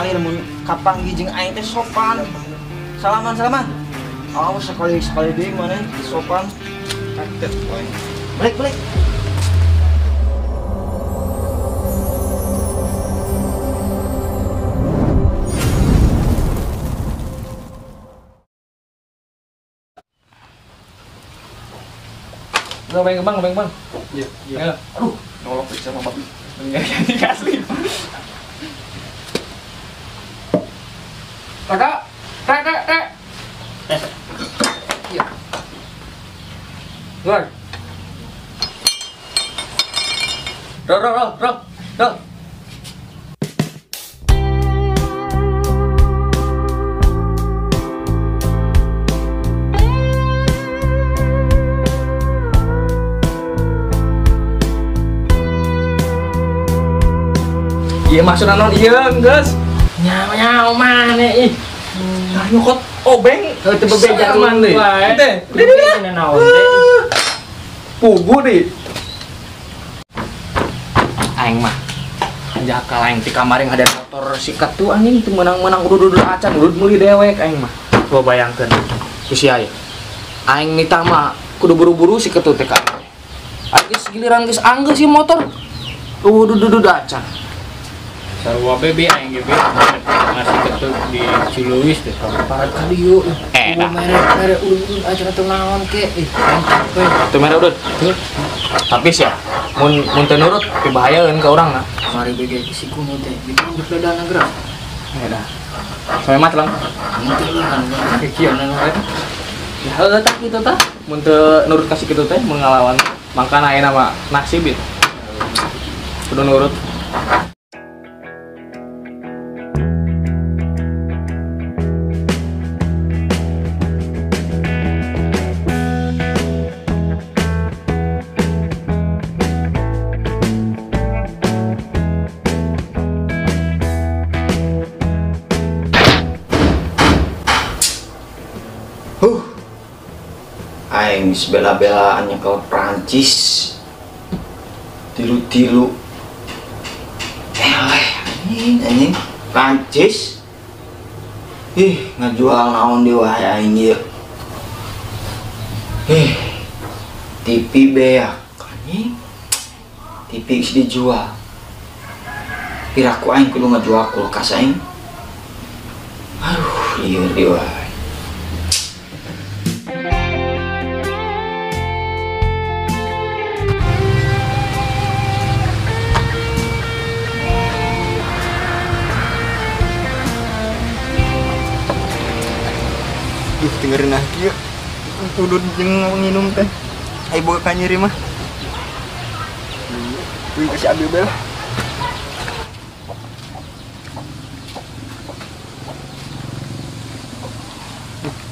Sekali lamun kapanggih jeung aing teh sopan. Salaman-salaman. Awas sekali-sekali deui maneh sopan. Kaget aing. Balik. Bang, bang. Iya. Aduh, nolong sama babi. Ini asli. Kakak, tek. Iya. Luar. Roll. Iya maksudna non ieu geus. Nyawa mana ih. Nah nyokot obeng teu bebeja deui. Teh. Naon teh. Pugu deui. Aing mah jakal aing ti kamari ngadain motor sikat tuh anjing teu meunang-meunang kudu acan udud meuli dewek aing mah. Coba bayangkeun ku sia ieu. Aing nitah mah kudu buru-buru si ketu teh ka aing. Aing geus giliran geus anggeus si motor. Udud acan. Sarua bebe aing ge ngasih ketut di Ciluis teh parat ka dieu. Mere udud acan teu naon ke. Ih, mantap we. Teu mere udud. Tapi sia mun teu nurut pibahayaeun ka urang na. Mari bege si kuno teh ditunjuk dadana gerak. Dah. Sampe mat lang. Henteu lah kan kieu na wae. Ya heuh tah kitu tah. Mun teu nurut ka si kitu teh mun ngalawan mangkana ayeuna mah nasib itu. Kudu nurut. Aing geus bela-belaan nyekel Prancis. Tilu-tilu. Anjing Prancis. Ih, ngajual naon deui wae aing ieu. Ih, TV beak anjing. TV geus dijual. Piraku aing kudu ngajual kulkas aing. Aduh, lieur deui wae. Duh, dengerin ah kieu. Udud jeung nginum teh. Ai boga ka nyeri mah. Wih, kasih ambil bel.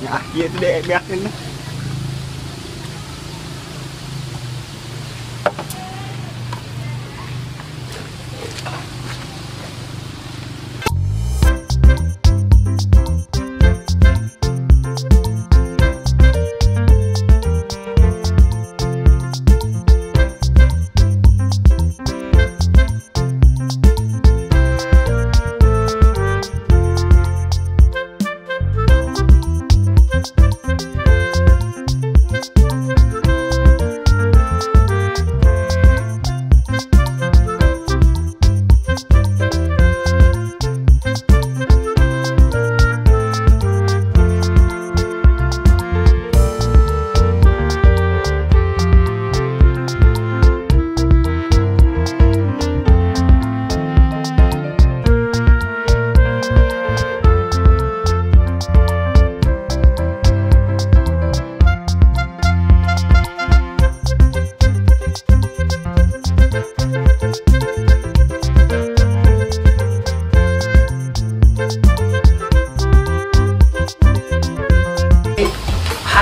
Ya, ieu teh deh beakeun.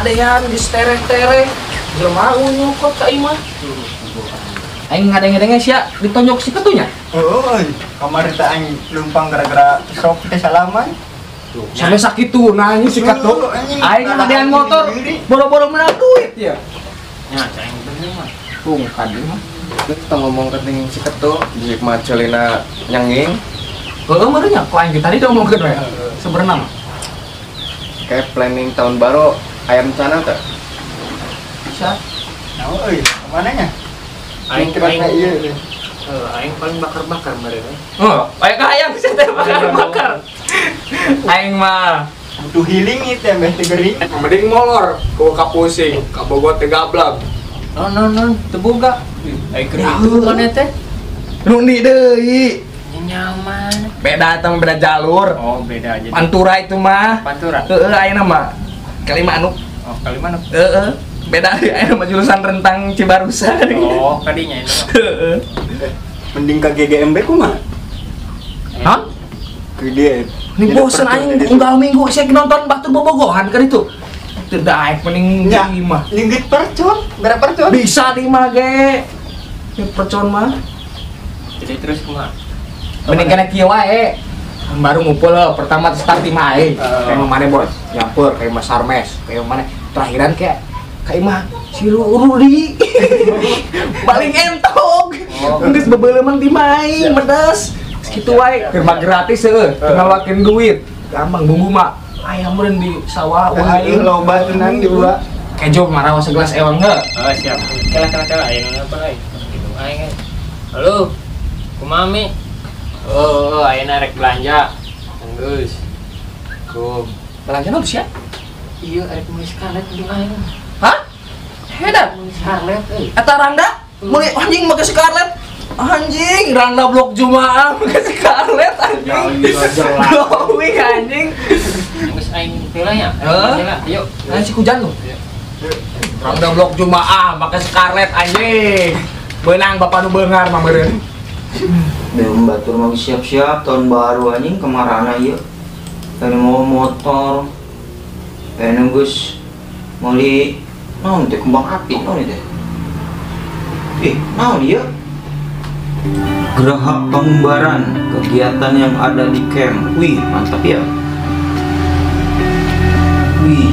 Hadean geus tereh-tereh jelema nyokot ka imah. Aing ngadenge-denge sia ditonjok si ketunya. Heuh, kamari teh aing leumpang gara-gara sok teh salaman. Sampai sakitu nah anjing si ketu. Aing ngadean motor boro-boro menang duit ya. Nya aing bener mah. Tungkad ieu mah. Kita ngomong keting si ketu, jik macelina nyanging. Heeh meureun nya ku aing tadi diomongkeun we. Sebenarnya mah. Kayak planning tahun baru aya rencana teh? Bisa. Naon euy, kemana nya? Aing kira ieu. Aing paling bakar-bakar meureun. Oh, aya kahayang sia teh bakar-bakar. Aing mah butuh healing itu ya, meh gering. Mending molor, ku kapusing, ka Bogor teh gablak. Non, teu boga. Aing keur itu mana teh? Nu ndi deui? Nyaman. Beda eta mah beda jalur. Oh, beda aja. Pantura itu mah. Pantura. Heeh, ayeuna mah Kalimanuk. Oh, Kalimanuk. Heeh. Beda ayeuna mah jurusan rentang Cibarusa. Oh, kadinya itu mah. Heeh. Mending ka GGMB kumaha? Hah? Gede. Ini bosen aing unggal minggu saya nonton batur bobogohan kan itu. Teu daek mending di imah. Linggit percon, berapa percon? Bisa di imah ge. Percon mah. Jadi terus kumaha? Mending kana kieu wae. Baru ngumpul pertama start di imah aing. Kayak mana bos? Nyamper kayak Mas Sarmes, kayak mana? Terakhiran kayak ka imah si Rudi. Paling entok. Geus bebeuleman di imah aing, medes. Gitu wae, firma gratis heueuh, teu ngaluarkeun duit. Gampang bumbu mah ayam meureun di sawah wae loba tenang di ulah. Kejo marawa segelas ewang heuh. Oh, siap. Kela aya nu apa euy? Gitu aing. Halo. Kumaha mi? Oh, ayeuna rek belanja. Geus. Kum. Belanja naon sia? Iya, rek meuli Scarlett jeung aing. Hah? Hedan. Meuli Scarlett euy. Eta Rangda? Meuli anjing make Scarlett. Anjing, Rangda blok Jumaah make Scarlett anjing. Glowing anjing. Geus aing heula nya. Ayo, aing si hujan lu. Rangda blok Jumaah make Scarlett anjing. Beunang bapak nu beungar mah meureun. Belum batur mau siap-siap tahun baru anjing kemarana ieu. Pengen mau motor. Pengen geus meuli naon teh kembang api naon teh. Ih, naon ieu? Geraha Pengumbaran, kegiatan yang ada di camp. Wih, mantap ya. Wih.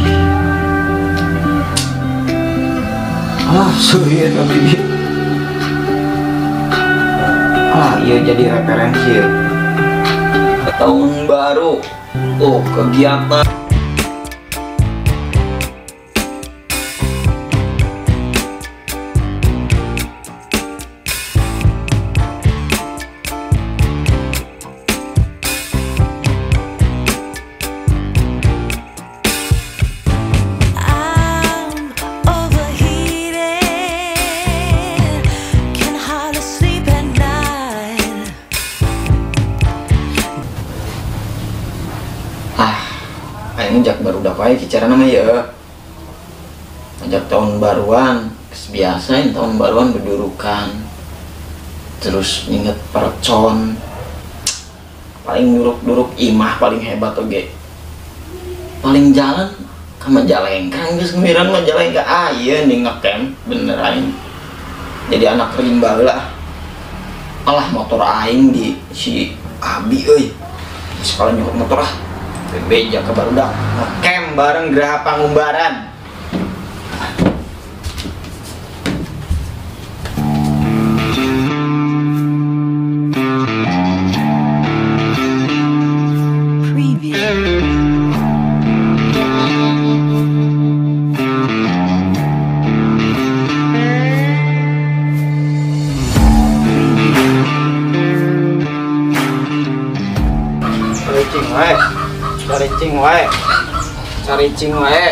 Alah, sulit tapi. Alah, iya jadi referensi ya. Tahun baru. Oh, kegiatan. Ngajak baru udah wae bicara nama ya. Ngajak tahun baruan, biasain tahun baruan berdurukan. Terus nginget percon. Paling duruk-duruk imah paling hebat oge. Paling jalan ka Majalengka geus ngemiran Majalengka aya nih ngecamp bener aing. Jadi anak rimba lah. Alah motor aing di si Abi euy. Sekolah nyokot motor ah. Beja ke barudak ngecamp bareng Geraha Pangumbaran. Cari cing wae. Cari cing wae.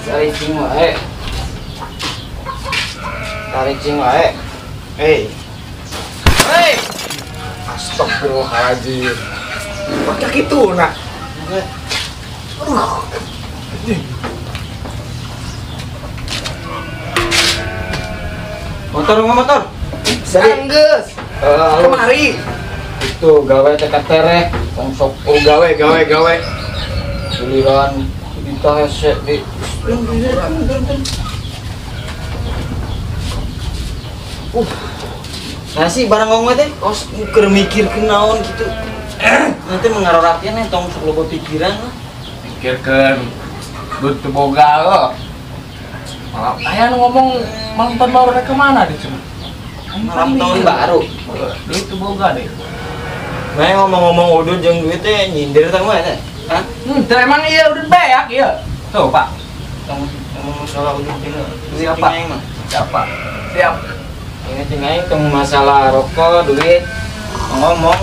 Cari cing wae. Cari cing wae. Hei. Hei. Astagfirullahaladzim. Pakai gitu nak. Aduh. Motor rumah motor. Sanggeus. Kemari. Itu gawe teka tereh. Sok oh gawe gawe gawe. Giliran kita hese di. Nah sih barang ngomong teh kos keur mikir kenaon gitu. Nanti mengarorakeun nih tong sok loba pikiran lah. Pikirkeun duit teu boga lo. Malah aya nu ngomong malam tahun baru rek kemana deh cuma. Malam tahun baru. Duit teu boga deh. Nah, ngomong-ngomong udud jeung duit teh nyindir teh mah teh. Hah? Teu emang iya udud beak ieu. Tuh, Pak. Tong masalah udud jeung duit Siapa? aing mah. Siapa? Siap. Ini jeung aing tong masalah rokok, duit. Ngomong.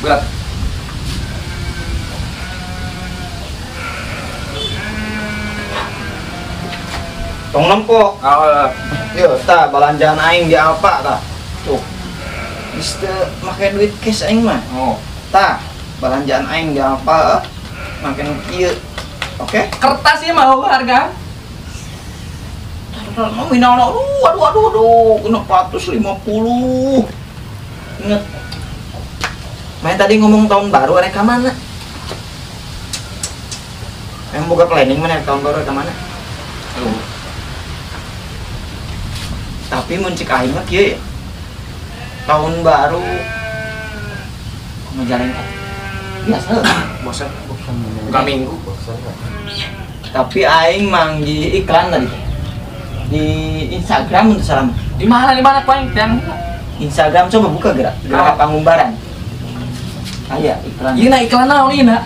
Berat. Tong nempok. Yo, tah balanjaan aing di Alfa tah. Tuh. Geus teu make duit cash aing mah. Oh. Tah, balanjaan aing di Alfa make nu kieu. Oke? Kertas ieu mah harga. Mau minang aduh aduh aduh aduh 650. Ingat. Main tadi ngomong tahun baru arek ka mana? Yang boga planning mana tahun baru arek ka mana? Aduh. Tapi mun cek aing mah kieu ya. Tahun baru Majalengka. Biasa. Bosan. Buka minggu. Tapi aing manggih iklan tadi di Instagram untuk salam. Di mana paling yang Instagram coba buka gerak gerak pangumbaran. Aya iklan. Ieu na iklan naon ieu na?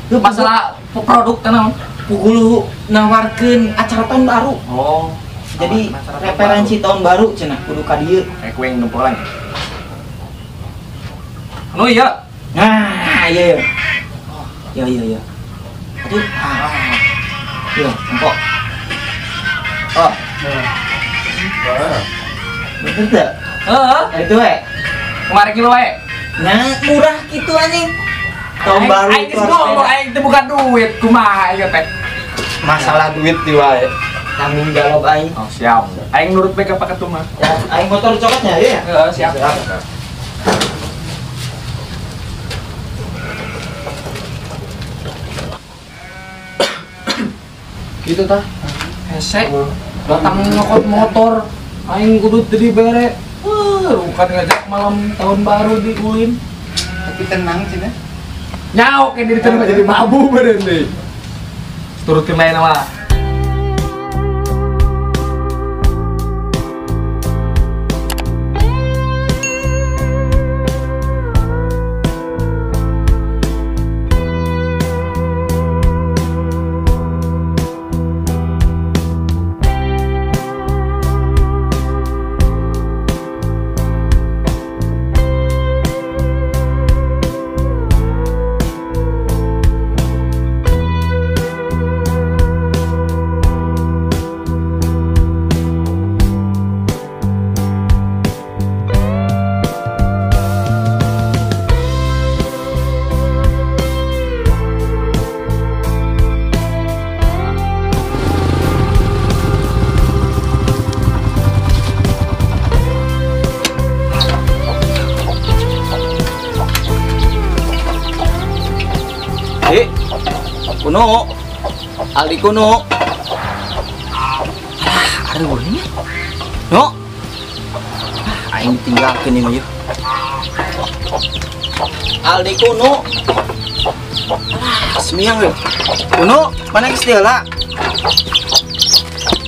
Masalah produk teh naon? Pukul nawarkeun acara tahun baru. Oh. Jadi referensi tahun baru cenah kudu ka dieu. Kayak kue yang nempolan. Anu iya. Nah, iya iya. Iya iya iya. Aduh. Iya, empok. Oh. Bener tak? Heeh. Itu we. Kemarin kilo we. Nah, murah gitu anjing. Tahun baru aing geus ngomong aing teh bukan duit, kumaha ieu teh? Masalah duit di wae. Tanggung jawab aing. Oh, siap. Aing nurut bae ka Pak Ketum mah. Ya, aing motor coklatnya ya. Heeh, siap. Gitu tah. Hese. Datang nyokot motor, aing kudu teu dibere. Bukan ngajak malam tahun baru di ulin. Tapi tenang cina. Nyaok yang diri tenang jadi mabu beren deh. Turutin lain mah. Kuno, Aldi kuno. Alah, ada bolehnya. No, aing tinggalkeun ini yuk. Aldi kuno. Alah, semiang yuk. Kuno, mana geus heula?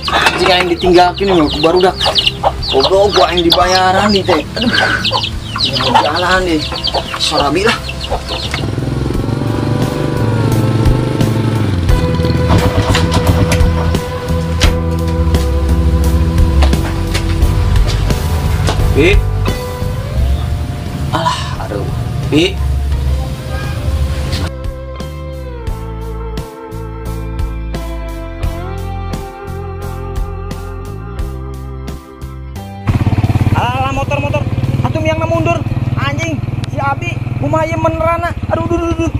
Anjing aing ditinggalkeun yuk, ku barudak. Goblok gua aing dibayaran nih teh. Aduh. Jalan deh. Sorabi lah. Bi. Alah, aduh. Bi. Alah, motor-motor. Atum yang mundur. Anjing, si Abi kumaha ieu menerana. Aduh, aduh, aduh.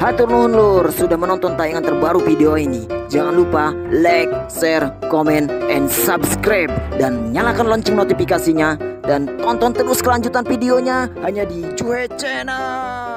Hatur nuhun lur sudah menonton tayangan terbaru video ini. Jangan lupa like, share, komen, and subscribe. Dan nyalakan lonceng notifikasinya. Dan tonton terus kelanjutan videonya hanya di Juhe Channel.